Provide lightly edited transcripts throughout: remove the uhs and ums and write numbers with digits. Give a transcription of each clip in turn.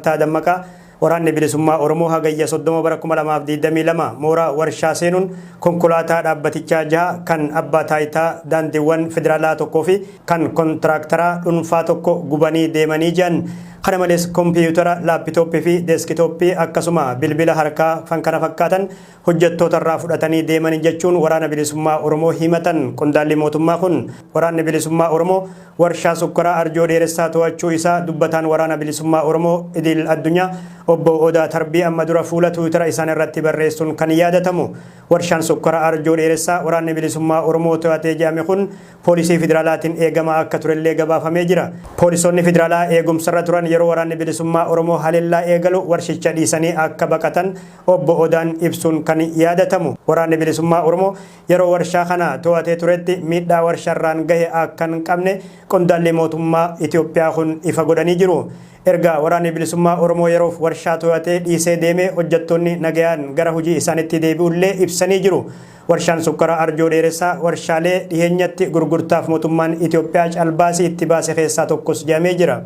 Dammaqaa Waraanni Bilisummaa Oromoo Hagayya 30 bara 2022 mooraa warshaa seenuun konkolaataa dhaabbatichaa jaha kan abbaa taayitaa daandiiwwan federaalaa tokkoo fi kan kontiraaktaraa dhuunfaa tokko gubanii deemanii jiran. Kana malees kompiiyuutara, laappitooppii fi deeskitooppii akkasuma bilbila harkaa kan kana fakkaatan hojjettoota irraa fudhatanii deemanii jechuun Waraana Bilisummaa Oromoo himatan. Qondaalli mootummaa kun Waraanni Bilisummaa Oromoo warshaa sukkaraa Arjoo Dheeressaa to'achuu isaa dubbataan Waraana Bilisummaa Oromoo idil addunyaa obbo Odaa Tarbii amma dura fuula Tiwiitara isaan irratti barreessuun kan yaadatamu. Warshaan sukkaraa Arjoo Dheeressaa Waraanni Bilisummaa Oromoo to'atee jedhame kun poolisii federaalaatiin eegamaa akka turellee gabaafamee jira. Poolisoonni federaalaa eegumsarra turan yeroo Waraanni Bilisummaa Oromoo haleellaa eegalu warshicha dhiisanii akka baqatan obbo Odaan ibsuun kan yaadatamu. Waraanni Bilisummaa Oromoo yeroo warshaa kana to'atee turetti miidhaa warshaarraan gahe akka hin qabne qondaalli mootummaa Itoophiyaa kun ifa godhanii jiru. Erga Waraanni Bilisummaa Oromoo yeroof warshaa to'atee dhiisee deemee hojjettoonni nagayaan gara hojii isaanitti deebi'ullee ibsanii jiru. Warshaan sukkaraa Arjoo Dheeressaa warshaalee dhiheenyatti gurgurtaaf mootummaan Itoophiyaa calbaasii itti baase keessaa tokkos jedhamee jira.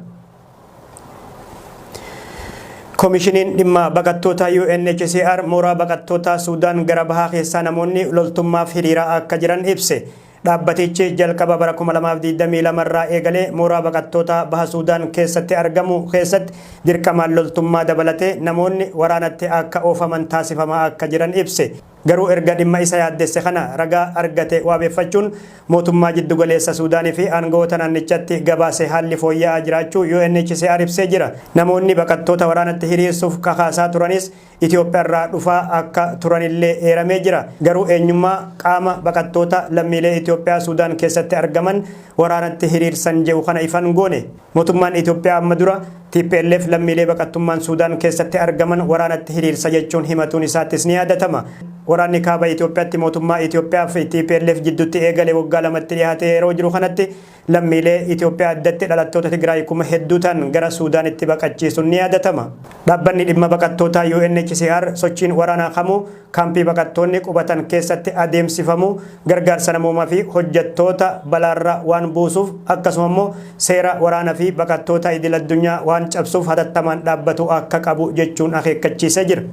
Komishiniin dhimma baqattoota UNHCR mooraa baqattoota Suudaan gara bahaa keessaa namoonni loltummaaf hiriiraa akka jiran ibse. Dhaabbatichi jalqaba bara 2022 irraa eegalee mooraa baqattoota baha Suudaan keessatti argamu keessatti dirqamaan loltummaa dabalatee namoonni waraanatti akka oofaman taasifamaa akka jiran ibse. Garuu erga dhimma isa yaaddesse kana ragaa argate waabeeffachuun mootummaa jiddugaleessa Suudaanii fi aangawoota naannichatti gabaase haalli fooyya'aa jiraachuu UNHCR ibsee jira. Namoonni baqattoota waraanatti hiriirsuuf kakaasaa turanis Itoophiyaa irraa dhufaa akka turanillee eeramee jira. Garuu eenyummaa qaama baqattoota lammiilee Itoophiyaa Suudaan keessatti argaman waraanatti hiriirsan jedhu kana ifan goone. Mootummaan Itoophiyaa amma dura TPLF lammiilee baqattummaan Suudaan keessatti argaman waraanatti hiriirsa jechuun himatuun isaattis ni yaadatama. Waraanni kaaba Itoophiyaatti mootummaa Itoophiyaa fi TPLF jidduutti eegale waggaa lamatti dhiyaatee yeroo jiru kanatti lammiilee Itoophiyaa addatti dhalattoota Tigraay kuma hedduu ta'an gara Suudaanitti baqachiisuun ni yaadatama. Dhaabbanni dhimma baqattootaa UNHCR sochiin waraanaa kamuu kaampii baqattoonni qubatan keessatti adeemsifamu gargaarsa namoomaa fi hojjettoota balaarra waan buusuuf akkasuma immoo seera waraana fi baqattoota idil addunyaa waan cabsuuf hatattamaan dhaabbatu akka qabu jechuun akeekkachiisee jira.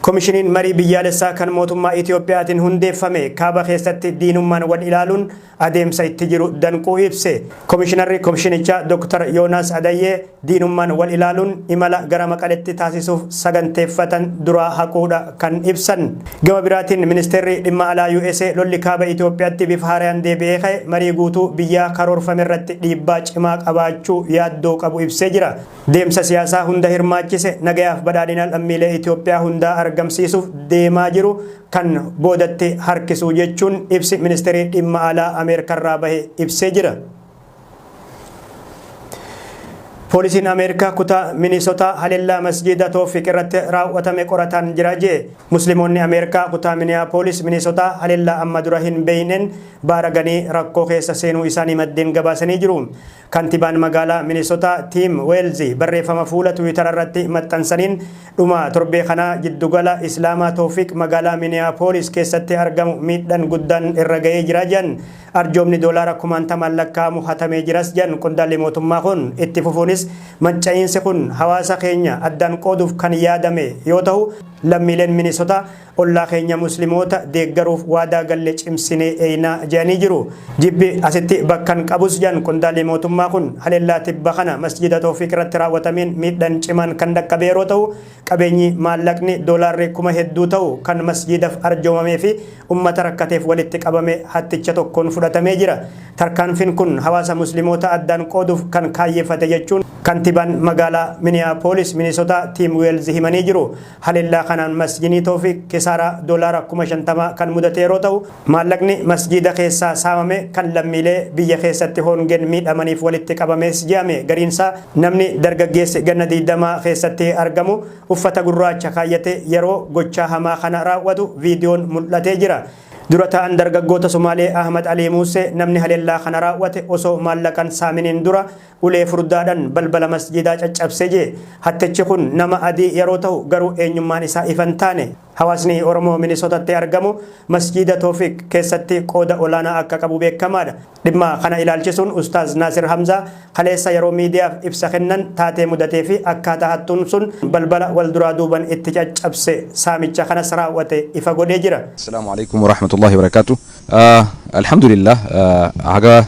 Komishiniin marii biyyaalessaa kan mootummaa Itoophiyaatiin hundeeffame kaaba keessatti diinummaan wal ilaaluun adeemsa itti jiru danquu ibse. Komishinarri komishinichaa Dr. Yoonaas Adayyee diinummaan wal ilaaluun imala gara Maqaletti taasisuuf saganteeffatan duraa haquudha kan ibsan. Gama biraatiin ministeerri dhimma alaa USA lolli kaaba Itoophiyaatti bifa haaraan deebi'ee ka'e marii guutuu biyyaa karoorfame irratti dhiibbaa cimaa qabaachuu yaaddoo qabu ibsee jira. Deemsa siyaasaa hunda hirmaachise nagayaaf badhaadhina lammiilee Itoophiyaa hundaa argamsiisuuf deemaa jiru kan boodatti harkisuu jechuun ibsi ministeerii dhimma alaa Ameerikarraa bahe ibsee jira. Poolisiin Ameerikaa kutaa Minisotaa haleellaa masjiida Toofiq irratti raawwatame qorataan jira jee. Musliimoonni Ameerikaa kutaa Miniyaapolis Minisotaa haleellaa amma dura hin beeyneen baaraganii rakkoo keessa seenuu isaanii maddeen gabaasanii jiru. Kantibaan magaalaa Minisotaa Tiim Weelzi barreeffama fuula Tiwiitara irratti maxxansaniin dhuma torbee kanaa jiddugala Islaamaa Toofiq magaalaa Miniyaapolis keessatti argamu miidhaan guddaan irra ga'ee jira jedhan. Arjoomni doolaara kumaantamaan lakkaa'amu hatamee jiras jedhan qondaalli mootummaa kun. Itti fufuunis manca'iinsi kun hawaasa keenya addaan qooduuf kan yaadame yoo ta'u lammiileen Minisotaa ollaa keenya Muslimoota deeggaruuf waadaa galle cimsinee eeynaa jedhanii jiru. Jibbi asitti bakkan qabus jedhan qondaalli mootummaa kun haleellaa tibba kana masjiida Toofiq irratti raawwatameen miidhaan cimaan kan dhaqqabe yeroo ta'u qabeenyi maallaqni doolaarri kuma hedduu ta'u kan masjiidaf arjoomamee fi ummata rakkateef walitti qabame hatticha tokkoon fudhatamee jira. Tarkaanfiin kun hawaasa Muslimoota addaan qooduuf kan kaayyeffate jechuun kantibaan magaalaa Miniyaapolis Minisotaa Tiim Weelz himanii jiru. Haleellaa kanaan masjidni Toofiq kisaaraa doolaara 50,000 kan mudate yeroo ta'u, maallaqni masjiida keessaa saamame kan lammiilee biyya keessatti hongeen miidhamaniif walitti qabames jedhame. Gariinsaa namni dargaggeessi ganna 20 keessatti argamu uffata gurraacha kaayyate yeroo gochaa hamaa kana raawwatu viidiyoon mul'atee jira. Dura ta'an dargaggoota Somaalee Ahmad Alii Muusee namni haleellaa kana raawwate osoo maallaqan saaminiin dura ulee furdaadhan balbala masjiidaa caccabse jee. Hattichi kun nama adii yeroo ta'u garuu eenyummaan isaa ifa hin taane. Hawaasni Oromoo Minisootatti argamu masjiida Toofiq keessatti qooda olaanaa akka qabu beekamaadha. Dhimma kana ilaalchisuun Ustaaz Naasir Hamzaa kaleessa yeroo miidiyaaf ibsa kennan taatee mudatee fi akkaataa hattuun sun balbala wal duraa duuban itti caccabse saamicha kanas raawwate ifa godhee jira. السلام عليكم ورحمة الله وبركاته. الحمد لله، haga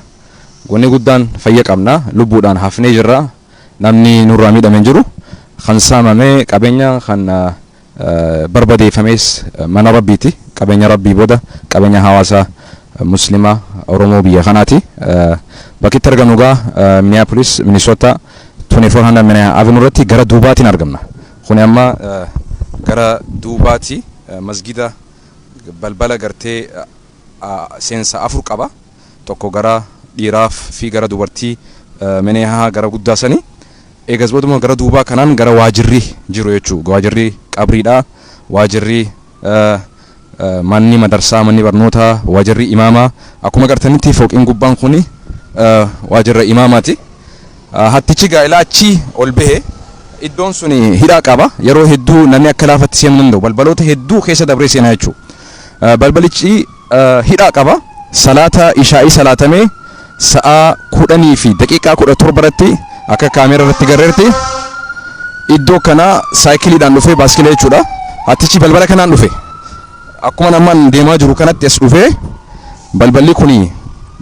wanni guddaan fayya qabna, lubbuudhaan hafnee jirra. Namni nurraa miidhame hin jiru. Kan saamame qabeenya, kan barbadeeffames mana rabbiiti. Qabeenya rabbii booda qabeenya hawaasa muslimaa Oromoo biyya kanaati. Bakki itti argamnu gaa Minneapolis, Minnesota, 2400 Minneapolis Avenue irratti gara duubaatiin argamna. Kuni amma gara duubaati, masgida balbala gartee seensa afur qaba. Tokko gara dhiiraaf fi gara dubartii Minnehaa gara guddaa sanii. Eegas booduma gara duubaa kanaan gara waajirri jiru jechuudha. Waajirri qabriidha. Waajirri manni madarsaa, manni barnootaa, waajirri imaamaa. Akkuma gartanitti fooqiin gubbaan kuni waajirra imaamaati. Hattichi gaa'elaa achii ol bahe. Iddoon sun hidhaa qaba. Yeroo hedduu namni akka laafatti seenuu danda'u. Balbaloota hedduu keessa dabree seenaa jechuudha. Balbalichi hidhaa qaba. Salaata ishaa'ii salaatamee sa'a 10:17 irratti akka kaameera irratti garreerti iddoo kana saayikiliidhaan dhufee, baaskilii jechuudha. Hattichi balbala kanaan dhufe. Akkuma namaan deemaa jiru kanatti as dhufee, balballi kuni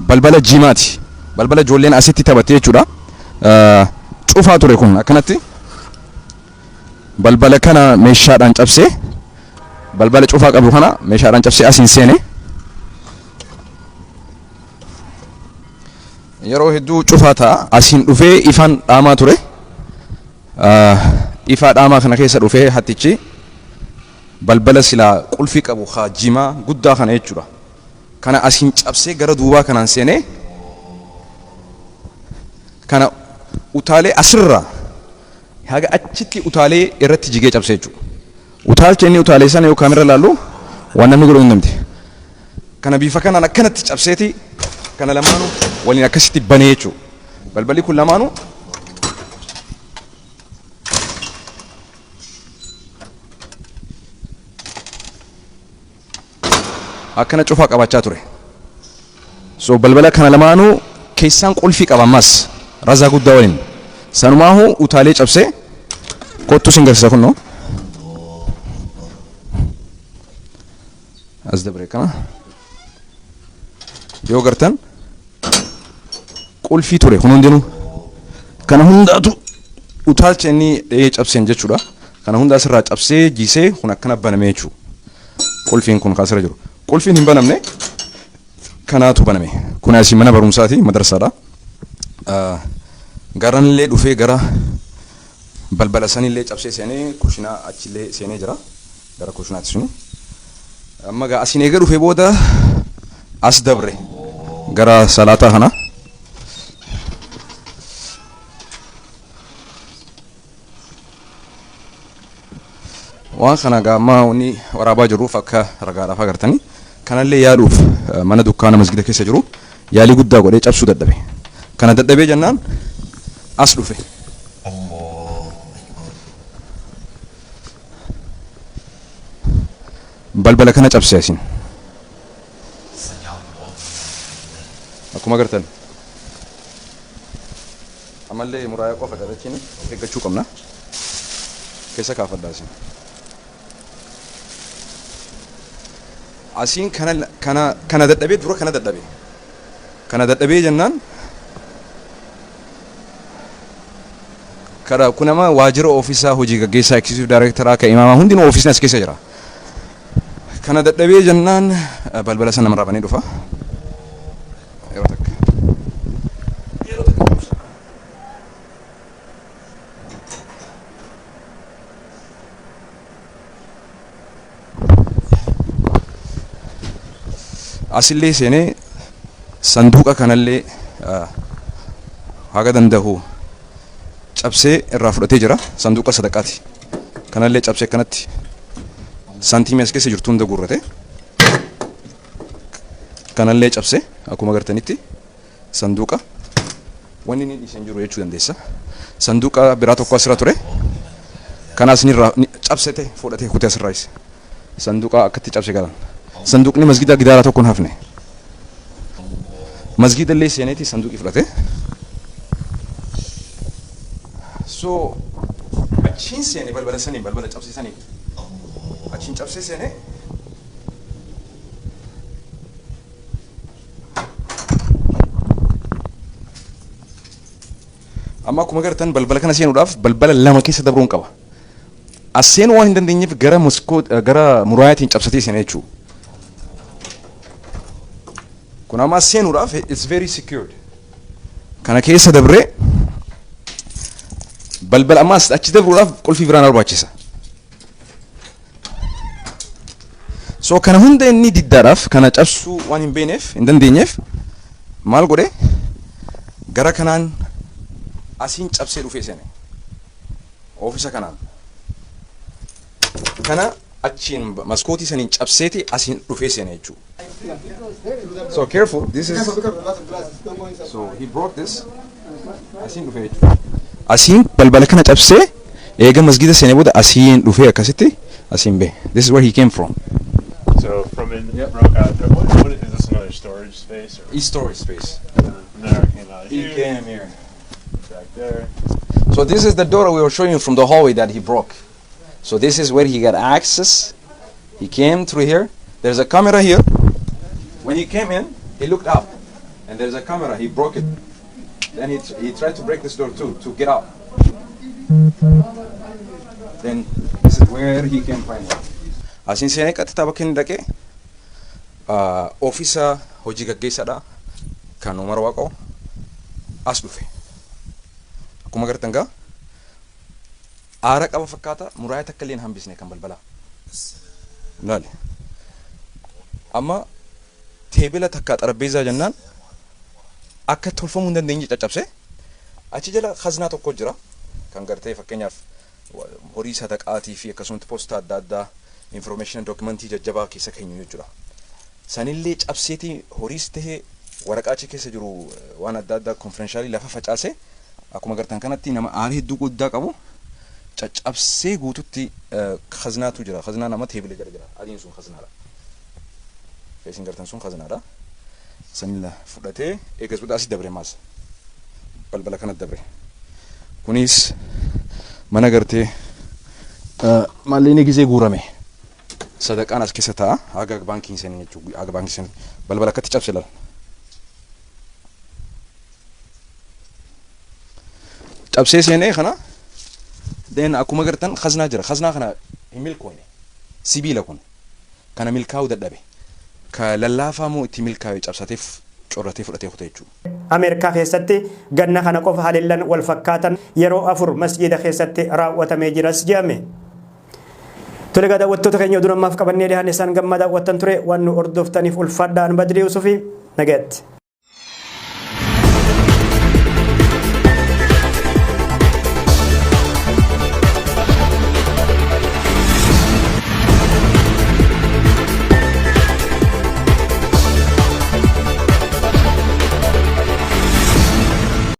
balbala jimaati. Balbala ijoolleen asitti taphatte jechuudha. Cufaa ture kun akkanatti. Balbala kana meeshaadhaan cabsee, balbala cufaa qabu kana meeshaadhaan cabsee asiin seene. Yeroo hedduu cufaa ta'a. Asiin dhufee ifaan dhaamaa ture. Ifaa dhaamaa kana keessa dhufee hattichi balbala silaa qulfii qabu haa jimaa guddaa kana jechuudha. Kana asiin cabsee gara duubaa kanaan seenee, kana utaalee asirraa haga achitti utaalee irratti jigee cabsee jechuudha. Utaalcha inni utaalee sana yoo kaamera ilaallu waan namni godhuu hin danda'e. Kana bifa kanaan akkanatti cabseeti kana lamaanuu waliin akkasitti banee jechuudha. Balballi kun lamaanuu akkana cufaa qabaachaa ture. So balbala kana lamaanuu keessaan qulfii qaba, ammas razaa guddaa waliin. Sanumaahu utaalee cabsee kottu sin garsiisa kunnoo. As dabre kana. Yoo gartan qulfii ture kun hundinuu. Kana hundaatu utaalcha inni dhahee cabseen jechuudha. Kana hunda asirraa cabsee jiisee kun akkana banamee jechuudha. Qulfiin kun kaasirra jiru. Qulfiin hin banamne, kanaatu baname. Kun asii mana barumsaati, madarsaadha. Garanillee dhufee gara balbala sanillee cabsee seenee kushinaa achillee seenee jira. Gara kushinaatti suni. Amma gaa asiin eega dhufee booda as dabre gara salaataa kana. Waan kana gaa amma wanni waraabaa jirruuf akka ragaadhaaf agartanii. Kanallee yaaluuf mana dukkaana masgida keessa jiru yaalii guddaa godhee cabsuu dadhabe. Kana dadhabee jennaan as dhufe. Balbala kana cabse asiin. Akkuma agartan. Ammallee muraaya qofa darachiin of eeggachuu qabna. Keessa kaafadha asiin. Asiin kana kana kana dadhabee, dura kana dadhabe. Kana dadhabee jennaan kara kun amma waajjira ofiisaa hojii gaggeessaa, executive director akka imaamaa hundinuu ofiisni as keessa jira. Kana dadhabee jennaan balbala sana namarraa banee dhufa. Yeroo takka. Yeroo takka. Asillee seenee sanduuqa kanallee haga danda'u cabsee irraa fudhatee jira. Sanduuqa sadaqaati. Kanallee cabsee akkanatti saantiimii as keessa jirtu hunda guurrate. Kanallee cabsee akkuma agartanitti sanduuqa wanni inni dhiisee hin jiru jechuu dandeessa. Sanduuqa biraa tokko asirra ture. Kanaas ni irraa cabsete, fudhatee kutee asirraa isa. Sanduuqa akkatti cabse galan. Sanduuqni masgiida gidaara tokko hin hafne. Masgiida illee seeneeti sanduuqi fudhate. So achiin seene balbala sanii, balbala cabsee sanii. Achiin cabsee seene. Amma akkuma agartan balbala kana seenuudhaaf balbala lama keessa dabruun qaba. As seenuu waan hin dandeenyeef gara maskoo, gara muraayaatiin cabsatee seene jechuudha. Kun amma as seenuudhaaf it's very secured. Kana keessa dabree balbala ammas achi dabruudhaaf qulfii biraan barbaachisa. So kana hunda inni diddaadhaaf kana cabsuu waan hin beekneef, hin dandeenyeef, maal godhe? Gara kanaan asiin cabsee dhufee seene. Oofisa kanaan. Kana achiin maskootii saniin cabseeti asiin dhufee seene jechuudha. So careful, this is so he broke this, asiin dhufee jechuudha. Asiin balbala kana cabsee eega masgida seenee booda asiin dhufee akkasitti asiin bahe. This is where he came from. So from in broke out there. What is this, another storage space or East storage space. From there came out He here, came here. Back there. So this is the door we were showing you from the hallway that he broke. So this is where he got access. He came through here. There's a camera here. When he came in, he looked up, and there's a camera. He broke it. Then he tried to break this door too to get out. Then this is where he came finally. Asiin seenee qaxxitaa bakka inni dhaqee oofisa hojii gaggeessaadha kan Umar Waaqoo as dhufe. Akkuma agartan gaa aara qaba fakkaata, muraaya takka illee hin hambisne kan balbalaa. Laali. Amma teebila takka xarabbeezaa jennaan akka tolfamuu hin dandeenye caccabse. Achi jala khaznaa tokko jira kan gartee fakkeenyaaf horii sadaqaatii fi akkasumatti poostaa adda addaa, information, documentii jajjabaa keessa keenyu jechuudha. Sanillee cabseetii horiis tahee waraqaa achi keessa jiru waan adda addaa confidentially lafa facaase. Akkuma agartan kanatti nama aarii hedduu guddaa qabu caccabsee guututti khaznaatu jira. Khaznaa nama teebila jala jira. Adiin sun khaznaadha. Kan isin gartan sun khaznaadha. Sanilla fudhatee eegas booda asii dabre, maas balbala kanatti dabre. Kunis mana gartee maallaqni gisee guurame sadaqaan as keessa ta'a, haga baankiin seenan jechuudha. Haga baankiin seenan balbala akkatti cabse lala. Cabsee seenee kana. Then akkuma gartan khaznaa jira. Khaznaa kana hin milkoone. Sibiila kun kana milkaa'uu dadhabe. Ka lallaafaa moo itti milkaa'e cabsateef corratee fudhatee kute jechuudha. Ameerikaa keessatti ganna kana qofa haleellan wal fakkaatan yeroo afur masjiida keessatti raawwatamee jiras jedhame. Tole egaa, daawwattoota keenya, oduu ammaaf qabannee dhiyaanne isaan gammaa daawwattan ture. Waan nu hordoftaniif ulfaadhaan. Badrii Yusufi, nagaatti.